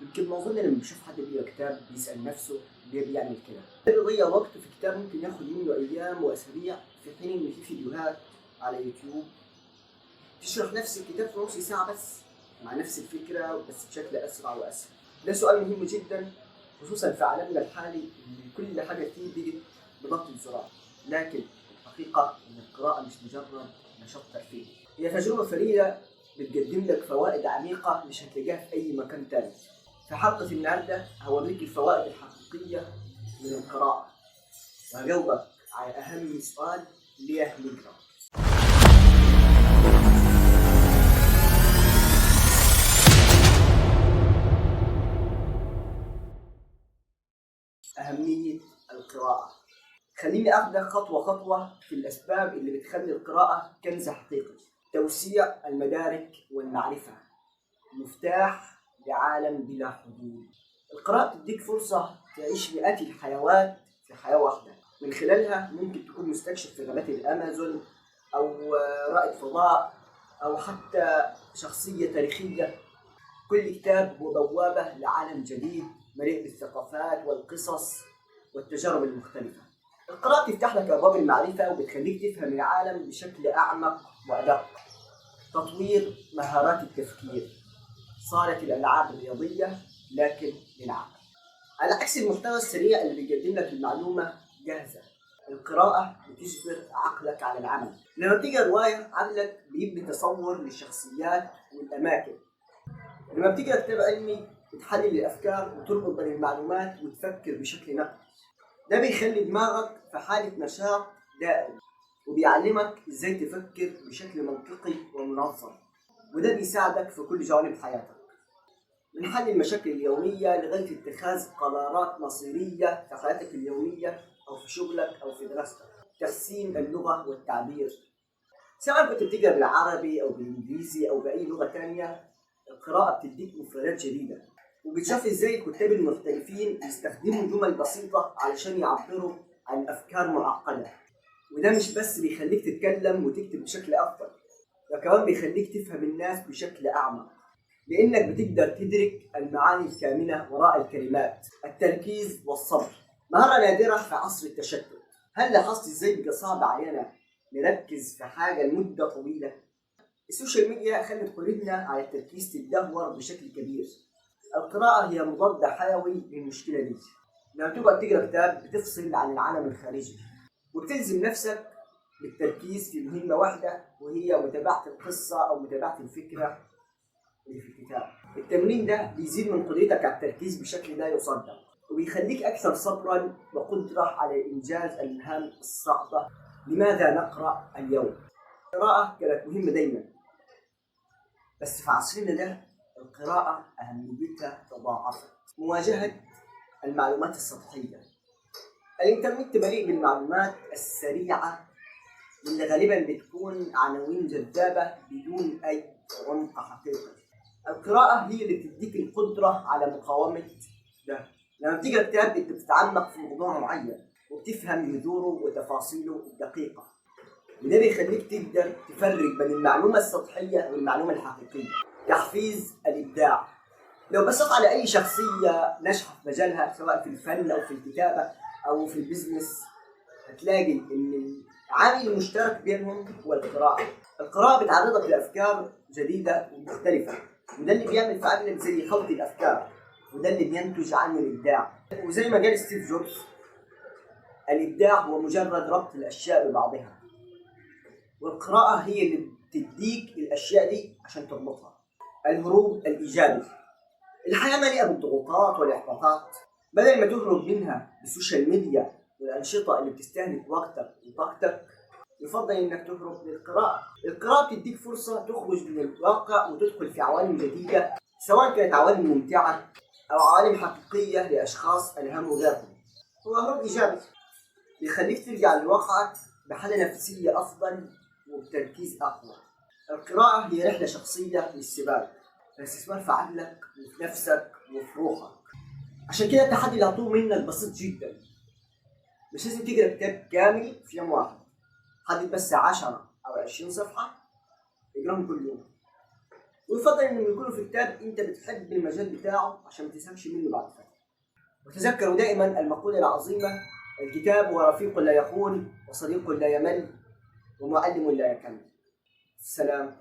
يمكن معظمنا لما بيشوف حد بيقرا كتاب بيسأل نفسه ليه بيعمل كده؟ ليه بيضيع وقته في كتاب ممكن ياخد منه أيام وأسابيع، في حين إن في فيديوهات على يوتيوب تشرح نفس الكتاب في نص ساعة بس، مع نفس الفكرة بس بشكل أسرع وأسهل. ده سؤال مهم جدا، خصوصا في عالمنا الحالي اللي كل حاجة فيه بقت بضغط الزرار. لكن الحقيقة إن القراءة مش مجرد نشاط ترفيهي، هي تجربة فريدة بتقدم لك فوائد عميقة مش هتلاقيها في أي مكان تاني. في حلقة النهاردة هوريك الفوائد الحقيقية من القراءة، وهجاوبك على أهم سؤال: ليه نقرأ؟ أهمية القراءة. خليني أخدك خطوة خطوة في الأسباب اللي بتخلي القراءة كنز حقيقي. توسيع المدارك والمعرفة، مفتاح لعالم بلا حدود. القراءة بتديك فرصة تعيش مئات الحيوات في حياة واحدة، من خلالها ممكن تكون مستكشف في غابات الأمازون، أو رائد فضاء، أو حتى شخصية تاريخية. كل كتاب هو بوابة لعالم جديد مليء بالثقافات والقصص والتجارب المختلفة. القراءة بتفتح لك أبواب المعرفة وبتخليك تفهم العالم بشكل أعمق وأدق. تطوير مهارات التفكير، صارت الألعاب الرياضية لكن للعقل. على عكس المحتوى السريع اللي بيقدم لك المعلومة جاهزة، القراءة بتجبر عقلك على العمل. لما بتقرا رواية عقلك بيبني تصور للشخصيات والأماكن. لما بتقرا كتاب علمي بتحلل الأفكار وتربط بين المعلومات وتفكر بشكل نقدي. ده بيخلي دماغك في حالة نشاط دائم، وبيعلمك ازاي تفكر بشكل منطقي ومنظم، وده بيساعدك في كل جوانب حياتك، من حل المشاكل اليومية لغاية اتخاذ قرارات مصيرية في حياتك اليومية أو في شغلك أو في دراستك. تحسين اللغة والتعبير، سواء كنت بتقرأ بالعربي أو بالإنجليزي أو بأي لغة تانية، القراءة بتديك مفردات جديدة، وبتشوف ازاي الكتاب المختلفين يستخدموا جمل بسيطة علشان يعبروا عن أفكار معقدة. وده مش بس بيخليك تتكلم وتكتب بشكل أفضل، ده كمان بيخليك تفهم الناس بشكل أعمق، لأنك بتقدر تدرك المعاني الكامنة وراء الكلمات. التركيز والصبر، مهارة نادرة في عصر التشتت. هل لاحظت ازاي بقى صعب علينا نركز في حاجة لمدة طويلة؟ ال social media خلت قدرتنا على التركيز تتدهور بشكل كبير. القراءة هي مضاد حيوي للمشكلة دي. لما تقعد تقرأ كتاب بتفصل عن العالم الخارجي، وبتلزم نفسك بالتركيز في مهمة واحدة، وهي متابعة القصة أو متابعة الفكرة اللي في الكتاب. التمرين ده بيزيد من قدرتك على التركيز بشكل لا يصدق، وبيخليك أكثر صبرا وقدرة على إنجاز المهام الصعبة. لماذا نقرأ اليوم؟ القراءة كانت مهمة دايما، بس في عصرنا ده القراءة أهميتها تضاعفت. مواجهة المعلومات السطحية، الإنترنت مليء بالمعلومات السريعة واللي غالبا بتكون عناوين جذابة بدون أي عمق حقيقي. القراءة هي اللي بتديك القدرة على مقاومة ده. لما بتقرأ كتاب أنت بتتعمق في موضوع معين وبتفهم جذوره وتفاصيله الدقيقة، وده بيخليك تقدر تفرق بين المعلومة السطحية والمعلومة الحقيقية. تحفيز الإبداع، لو بصيت على أي شخصية ناجحة في مجالها سواء في الفن أو في الكتابة أو في ال business، هتلاقي إن العامل المشترك بينهم هو القراءة. القراءة بتعرضك لأفكار جديدة ومختلفة، وده اللي بيعمل في عقلك زي خلط الأفكار، وده اللي بينتج عنه الإبداع. وزي ما قال ستيف جوبز، الإبداع هو مجرد ربط الأشياء ببعضها، والقراءة هي اللي بتديك الأشياء دي عشان تربطها. الهروب الإيجابي، الحياة مليئة بالضغوطات والإحباطات، بدل ما تهرب منها بال social media والأنشطة اللي بتستهلك وقتك وطاقتك، يفضل إنك تهرب للقراءة. القراءة بتديك فرصة تخرج من الواقع وتدخل في عوالم جديدة، سواء كانت عوالم ممتعة أو عوالم حقيقية لأشخاص ألهموا غيرهم. هو هروب إيجابي بيخليك ترجع لواقعك بحالة نفسية أفضل وبتركيز أقوى. القراءة هي رحلة شخصية للسباق، الاستثمار في عقلك وفي نفسك وفي روحك. عشان كده التحدي اللي هطلبه منك بسيط جدا، مش لازم تقرا كتاب كامل في يوم واحد، حدد بس 10 أو 20 صفحة اقراهم كل يوم. ويفضل انهم يكونوا في كتاب انت بتحب المجال بتاعه عشان ما تزهقش منه بعد فترة. وتذكروا دائما المقولة العظيمة: الكتاب هو رفيق لا يخون، وصديق لا يمل، ومعلم لا يكل. السلام.